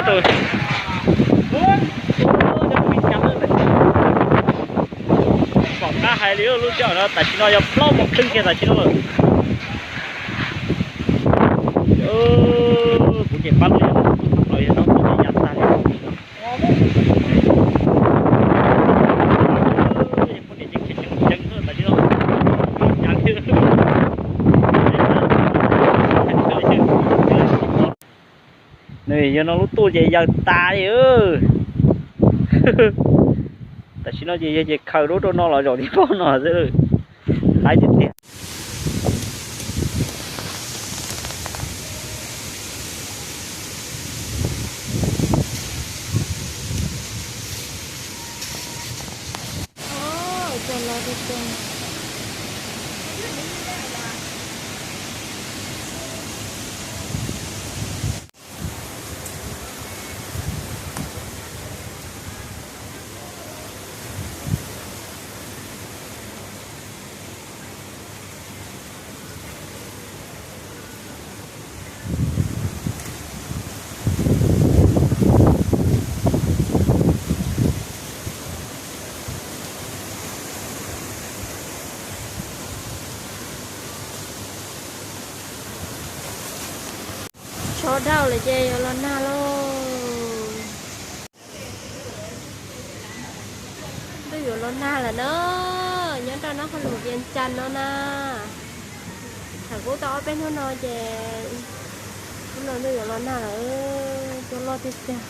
Pom qab hais li lub sij hawm no tam sim no yog plaub moos kheej kiag tam sim no lawm. Kuv ces pab lub yog txog plaws yog no kuv ces ya tag li. Nws yog no lub tuj ces yawg tas li. Tam sim no ces yawg ces khaws dua rau no los zaum tib pob no xwb. Haib tiag tiag. Tsho dhau lawm ces yuav los nag lauj. Ntuj yuav los nag lawm na, nyob rau nab qhov lus Vias Cas no na. Thaum kuv tau ob peb hnub no ces hnub no ntuj yuav los nag lawm, cua loj tiag tiag.